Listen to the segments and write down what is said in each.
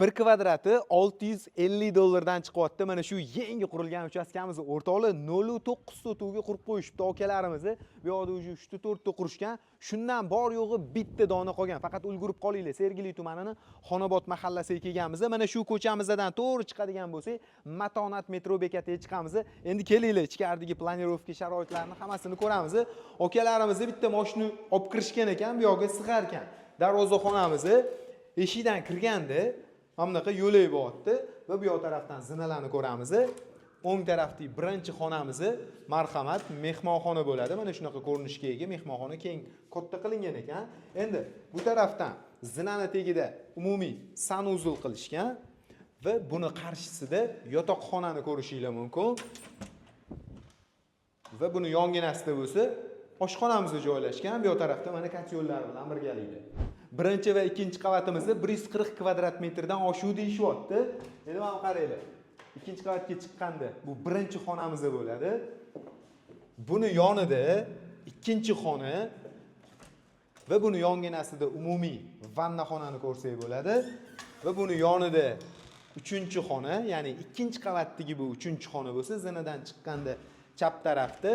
Bir kvadrati 650 dollardan chiqyapti. Mana shu yangi qurilgan uchastkamiz, o'rtoqlar, 0,9 sotuvga qurib qo'yishibdi akalarimiz. Bu yoqda уже 3 ta, 4 ta qurishgan. Shundan bor yo'g'i bitta dona qolgan. Faqat ulgurib qolinglar. Sergeli tumanini Xonobod mahallasiga kelganmiz. Mana shu ko'chamizdan to'g'ri chiqadigan bo'lsak, Matonat metro bekatiga chiqamiz. Endi kelinglar, ichkaridagi планировка sharoitlarini hammasini ko'ramiz. Akalarimiz bitta mashina olib kirishgan ekan, bu yoqqa sig'ar ekan. Darvozaxonamiz eshikdan kirganda mana bunaqa yo'lak bo'lyapti va bu yoq tarafdan zinalarni ko'ramiz. O'ng tarafdagi birinchi xonamiz, marhamat, mehmonxona bo'ladi. Mana shunaqa ko'rinishga ega mehmonxona, keng, katta qilingan ekan. Endi bu tarafdan zinani tagida umumiy санузел qilishgan va buni qarshisida yotoqxonani ko'rishinglar mumkin. Va buni yonginasida bo'lsa oshxonamiz joylashgan. Bu yoq tarafda mana котёл lar bilan birgalikda. Birinchi va ikkinchi qavatimizda 140 kvadrat metrdan oshuv deyishyapti. Endi mana qaranglar. Ikkinchi qavatga chiqqanda bu birinchi xonamiz bo'ladi. Buni yonida ikkinchi xona va buni yonginasida umumiy vannaxonani ko'rsak bo'ladi. Va buni yonida uchinchi xona, ya'ni ikkinchi qavatdagi bu uchinchi xona bo'lsa, zinadan chiqqanda chap tarafda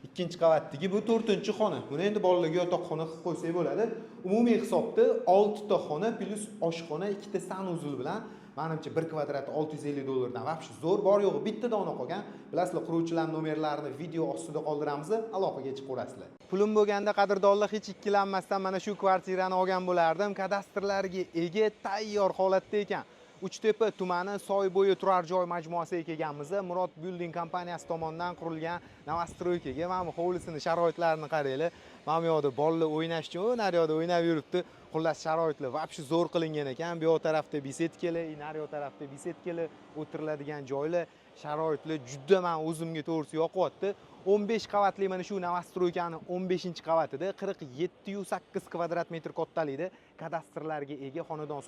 ikkinchi qavatdagi bu to'rtinchi xona. Buni endi bolalarga yotoqxona qilib qo'ysak bo'ladi. Umumiy hisobda oltita xona плюс oshxona, ikkita санузел bilan, manimcha, bir kvadrati 650 dollardan вообще zo'r. Bor yo'g'i bitta dona qolgan. Bilasizlar, quruvchilar nomerlarini video ostida qoldiramiz, aloqaga chiqib ko'rasizlar. Pulim bo'lganda, qadrdonlar, hech ikkilanmasdan mana shu kvartirani olgan bo'lardim. Kadastrlarga ega, tayyor holatda ekan. Uchtepa tumani Soybo'yi turar joy majmuasiga kelganmiz. Murod Building kompaniyasi tomonidan qurilgan новостройка ga. Mana bu hovlisini sharoitlarini qaranglar. Mana bu yoqda bolalar o'ynash uchun nari yoqda o'ynab yuribdi. Xullas, sharoitlar вообще zo'r qilingan ekan. Bu yoq tarafda беседка lar, nari yoq tarafda беседка lar, o'tiriladigan joylar, sharoitlar juda man o'zimga, to'g'risi, yoqyapti. 15 qavatli mana shu новостройка ni 15 qavatida 47,8 kvadrat metr kattalikda kadastrlarga ega xonadon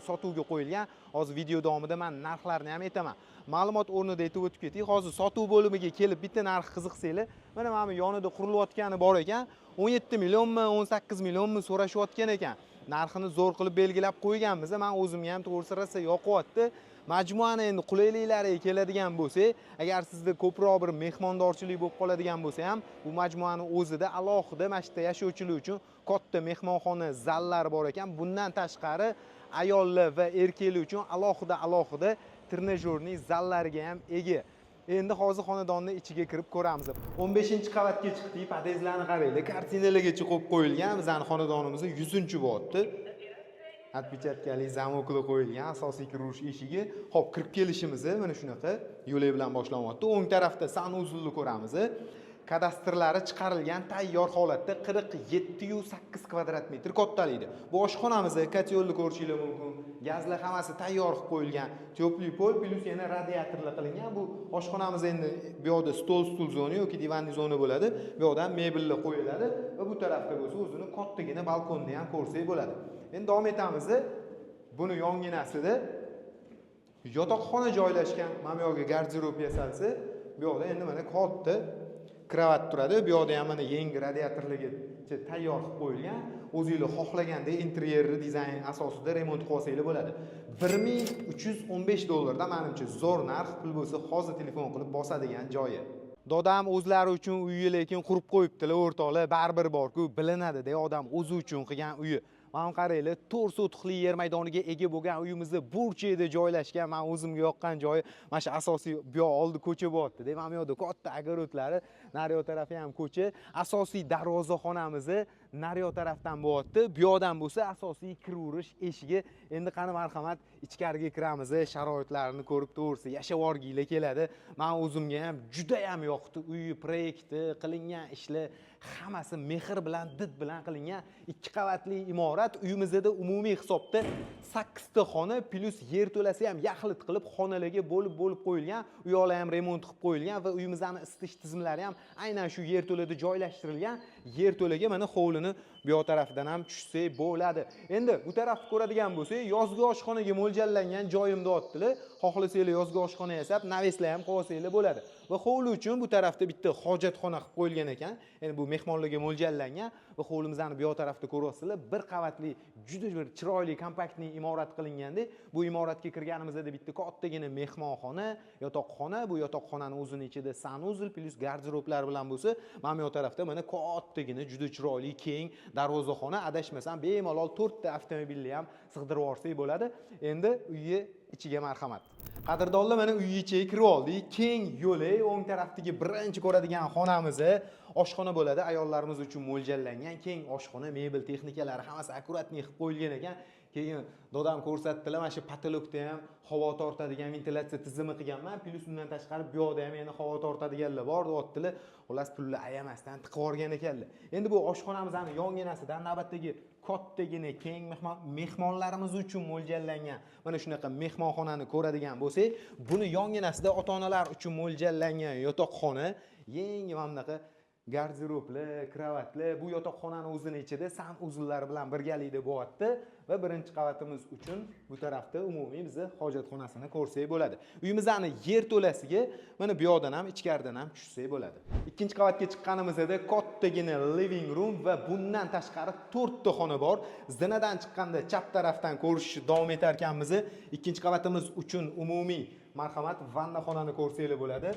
sotuvga qo'yilgan. Hozir video davomida man narxlarni ham aytaman. Ma'lumot o'rnida aytib o'tib ketay. Hozir sotuv bo'limiga kelib bitta narx qiziqsanglar, mana bu yonida qurilayotgani bor ekan. 17 millionmi, 18 millionmi so'rashayotgan ekan. Narxini zo'r qilib belgilab qo'yganmiz. Man o'zimga ham, to'g'risi, rosa yoqyapti. Majmuani endi qulayliklariga keladigan bo'lsak, agar sizda ko'proq bir mehmondorchilik bo'lib qoladigan bo'lsa ham, bu majmuani o'zida alohida mana shu yerda yashovchilar uchun katta mehmonxona zallari bor ekan. Bundan tashqari ayollar va erkaklar uchun alohida alohida тренажёрный zallariga ham ega. Endi hozir xonadonni ichiga kirib ko'ramiz. 15 qavatga chiqdik, podyezdlarni qaranglar, kartinalargacha qo'yib qo'yilgan. Bizani xonadonimiz 100 bo'lyapti. Отпечатка li замок lar qo'yilgan, asosiy kirish eshigi. Xo'p, kirib kelishimiz mana shunaqa yo'lak bilan boshlanyapti. O'ng tarafda санузел ni ko'ramiz. Kadastrlari chiqarilgan, tayyor holatda 47,8 kvadrat metr kattalikda. Bu oshxonamiz, котёл ni ko'rishinglar mumkin. Gazlar hammasi tayyor qilib qo'yilgan. Тёплый пол плюс yana radiatorlar qilingan. Bu oshxonamiz endi bu yoqda stol, stul zona yoki диванный zona bo'ladi. Bu yoqdan mebellar qo'yiladi va bu tarafda bo'lsa o'zini kattagina balkonni ham ko'rsak bo'ladi. Endi davom etamiz. Buni yonginasida yotoqxona joylashgan. Mana bu yoqga garderob yasalsa, bu yoqda endi mana katta kravat turadi. Bu yoqda ham mana yangi radiatorlargacha tayyor qilib qo'yilgan. O'zinglar xohlagandek interyerni dizayn asosida remont qilib olsanglar bo'ladi. 1315 dollardan, manimcha, zo'r narx. Pul bo'lsa, hozir telefon qilib bosadigan joyi. Dodam o'zlari uchun uyi lekin qurib qo'yibdilar, o'rtoqlar. Baribir borku, bilinadi-da odam o'zi uchun qilgan uyi. Mana qaranglar, 4 sotixli yer maydoniga ega bo'lgan uyimizni burchakda joylashgan. Man o'zimga yoqqan joyi mana shu asosiy bu yoq oldi ko'cha bo'lyapti-da. Mana bu yoqda katta огород lari, nari yoq tarafi ham ko'cha. Asosiy darvozaxonamizni nari yoq tarafdan bo'lyapti. Bu yoqdan bo'lsa asosiy kiraverish eshigi. Endi qani, marhamat, ichkariga kiramiz, sharoitlarini ko'rib, to'g'risi, yashab yuborginglar keladi. Man o'zimga ham juda ham yoqdi uy proyekti, qilingan ishlar hammasi mehr bilan, did bilan qilingan. Ikki qavatli imorat. Uyimizda umumiy hisobda sakkizta xona плюс yerto'lasi ham yaxlit qilib xonalarga bo'lib bo'lib qo'yilgan. U yoqlar ham remont qilib qo'yilgan va uyimizni isitish tizimlari ham aynan shu yerto'lada joylashtirilgan. Yerto'laga mana hovlini Bu yoq tarafidan ham tushsak bo'ladi. Endi bu tarafni ko'radigan bo'lsak, yozgi oshxonaga mo'ljallangan joyim deyaptilar. Xohlasanglar yozgi oshxona yasab, навес lar ham qo'yib olsanglar bo'ladi. Va hovli uchun bu tarafda bitta hojatxona qilib qo'yilgan ekan. Endi bu mehmonlarga mo'ljallangan va hovlimizni bu yoq tarafda ko'ryapsizlar, bir qavatli juda bir chiroyli компактный imorat qilinganda. Bu imoratga kirganimizda bitta kattagina mehmonxona, yotoqxona, bu yotoqxonani o'zini ichida санузел плюс garderoblar bilan bo'lsa, mana bu yoq tarafda mana kattagina juda chiroyli keng darvozaxona, adashmasam bemalol to'rtta avtomobilni ham sig'dirib yuborsak bo'ladi. Endi uyni ichiga marhamat. Qadrdonlar, mana uy ichiga kirib oldik. Keng yo'li, o'ng tarafdagi birinchi ko'radigan xonamiz oshxona bo'ladi. Ayollarimiz uchun mo'ljallangan keng oshxona, mebel texnikalari hammasi аккуратный qilib qo'yilgan ekan. Keyin dodam ko'rsatdilar, mana shu потолок da ham havo tortadigan ventilyatsiya tizimi qilganman, плюс undan tashqari bu yoqda ham yana havo tortadiganlar bor deyaptilar. Xullas, pulni ayamasdan tiqib yuborgan ekanlar. Endi bu oshxonamizni yonginasidan navbatdagi kattagina keng mehmonlarimiz uchun mo'ljallangan mana shunaqa mehmonxonani ko'radigan bo'lsak, buni yonginasida ota-onalar uchun mo'ljallangan yotoqxona, yangi mana bunaqa garderoblar, kravatlar, bu yotoqxonani o'zini ichida санузел lari bilan birgalikda bo'lyapti va birinchi qavatimiz uchun bu tarafda umumiy bizni hojatxonasini ko'rsak bo'ladi. Uyimizni yerto'lasiga mana bu yoqdan ham, ichkaridan ham tushsak bo'ladi. Ikkinchi qavatga chiqqanimizda kattagina living room va bundan tashqari to'rtta xona bor. Zinadan chiqqanda chap tarafdan ko'rishni davom etar ekanmiz. Ikkinchi qavatimiz uchun umumiy, marhamat, vannaxonani ko'rsanglar bo'ladi.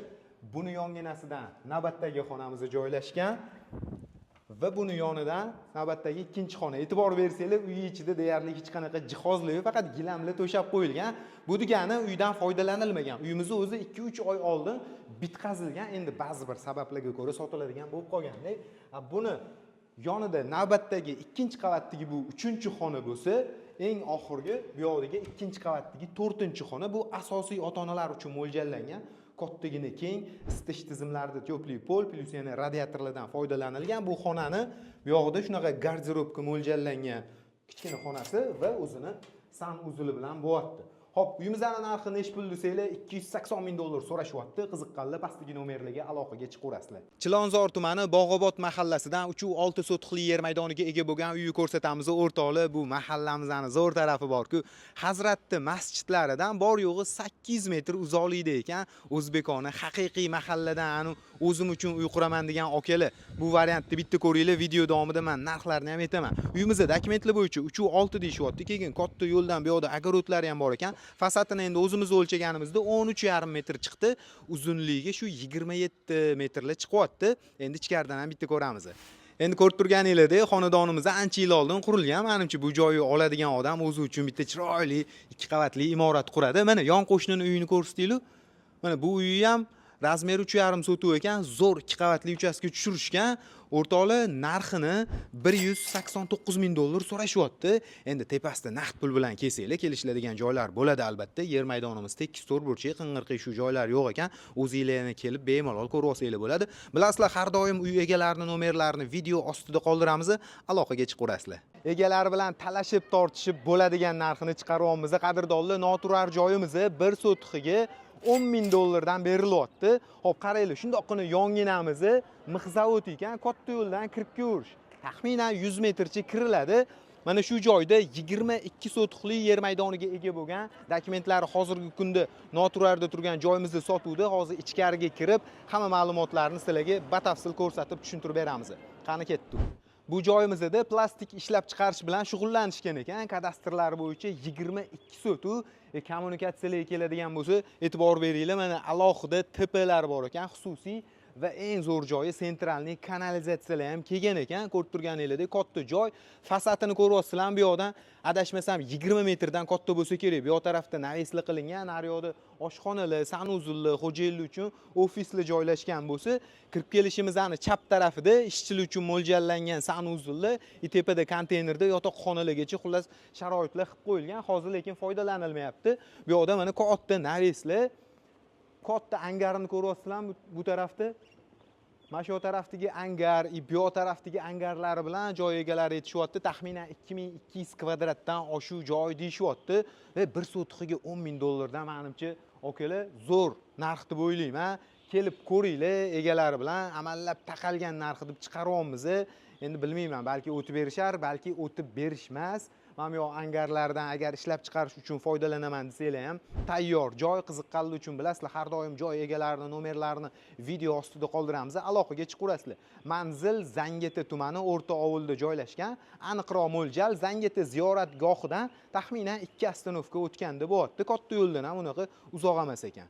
Buni yonginasidan navbatdagi xonamiz joylashgan va buni yonidan navbatdagi ikkinchi xona. E'tibor bersanglar, uy ichida deyarli hech qanaqa jihozlar yo'q, faqat gilamlar to'shab qo'yilgan. Bu degani uydan foydalanilmagan. Uyimizni o'zi 2-3 oy oldin bitqazilgan, endi ba'zi bir sabablarga ko'ra sotiladigan bo'lib qolganda. Buni yonida navbatdagi ikkinchi qavatdagi bu uchinchi xona bo'lsa, eng oxirgi bu yoqdagi ikkinchi qavatdagi to'rtinchi xona, bu asosiy ota-onalar uchun mo'ljallangan. Kattagina keng isitish tizimlarida тёплый пол плюс yana radiatorlardan foydalanilgan. Bu xonani bu yog'ida shunaqa garderobga mo'ljallangan kichkina xonasi va o'zini санузел i bilan bo'lyapti. Xo'p, uyimizni narxi nechi pul desanglar, 280 ming dollar so'rashyapti. Qiziqqanlar pastdagi nomerlarga aloqaga chiqaverasizlar. Chilonzor tumani Bog'obod mahallasidan 3,6 sotixli yer maydoniga ega bo'lgan uyni ko'rsatamiz. O'rtoqlar, bu mahallamizni zo'r tarafi bor-ku. Hazratni masjidlaridan bor yo'g'i 800 metr uzoqlikda ekan. O'zbekona haqiqiy mahalladan anu o'zim uchun uy quraman degan akalar, bu variantni bitta ko'ringlar. Video davomida men narxlarni ham aytaman. Uyimizda dokumentlar bo'yicha 3,6 deyishyapti. Keyin katta yo'ldan bu yoqda огород lari ham bor ekan. Fasadini endi o'zimiz o'lchaganimizda 13,5 metr chiqdi. Uzunligi shu 27 metrlar chiqyapti. Endi ichkaridan ham bitta ko'ramiz. Endi ko'rib turganinglardek, xonadonimiz ancha yil oldin qurilgan. Menimcha, bu joyni oladigan odam o'zi uchun bitta chiroyli ikki qavatli imorat quradi. Mana yon qo'shnini uyini ko'rsatdinglar. Mana bu uyi ham размер i 3,5 sotix ekan, zo'r ikki qavatli uchastka tushirishgan. O'rtoqlar, narxini 189 ming dollar so'rashyapti. Endi tepasida naqd pul bilan kelsanglar, kelishiladigan joylar bo'ladi albatta. Yer maydonimiz tekis, to'rtburchak, qing'ir qiyshuv joylar yo'q ekan. O'zinglarni kelib bemalol ko'rib olsanglar bo'ladi. Bilasizlar, har doim uy egalarining nomerlarini video ostida qoldiramiz, aloqaga chiqaverasizlar. Egalari bilan talashib tortishib bo'ladigan narxini chiqaryapmiz. Qadrdonlar, noturar joyimiz bir sotixiga 10 ming dollardan berilyapti. Xo'p, qaranglar, shundoqqina yonginamizni mixzavod ekan, katta yo'ldan kirib kelaverish. Taxminan 100 metrcha kiriladi. Mana shu joyda 22 sotixli yer maydoniga ega bo'lgan, dokumentlari hozirgi kunda noturarda turgan joyimizda sotuvda. Hozir ichkariga kirib, hamma ma'lumotlarni sizlarga batafsil ko'rsatib tushuntirib beramiz. Qani, ketdik. Bu joyimizda plastik ishlab chiqarish bilan shug'ullanishgan ekan. Kadastrlar bo'yicha 22 sotix, kommunikatsiyalarga keladigan bo'lsa, e'tibor beringlar, mana alohida TPlar bor ekan, xususiy, va eng zo'r joyi центральный kanalizatsiyalar ham kelgan ekan. Ko'rib turganingizdek, katta joy. Fasadini ko'ryapsizlar, bu yoqdan adashmasam 20 metrdan katta bo'lsa kerak. Bu yoq tarafda навес lar qilingan, naryoqda oshxonalar, санузел lar, xo'jayinlar uchun ofislar joylashgan bo'lsa, kirib kelishimizni chap tarafida ishchilar uchun mo'ljallangan санузел lar, tepada konteynerda yotoqxonalargacha, xullas, sharoitlar qilib qo'yilgan. Hozir lekin foydalanilmayapti. Bu yoqda mana katta навес lar, katta angarini ko'ryapsizlarmi bu tarafda? Mana shu tarafdagi angar, bu yoq tarafdagi angarlari bilan joy egalari aytishyapti, taxminan 2200 kvadratdan oshuv joy deyishyapti. Va bir sotixiga 10 ming dollardan, manimcha, akalar, zo'r narx deb o'ylayman. Kelib ko'ringlar, egalari bilan amallab taqalgan narxi deb chiqaryapmiz. Endi bilmayman, balki o'tib berishar, balki o'tib berishmas. Mana bu yoq angarlardan agar ishlab chiqarish uchun foydalanaman desanglar ham tayyor joy. Qiziqqanlar uchun, bilasizlar, har doim joy egalarini nomerlarini video ostida qoldiramiz, aloqaga chiqaverasizlar. Manzil Zangiota tumani, O'rta ovulda joylashgan. Aniqroq mo'ljal Zangiota ziyoratgohidan taxminan 2 остановка o'tganda bo'lyapti. Katta yo'ldan ham unaqa uzoq emas ekan.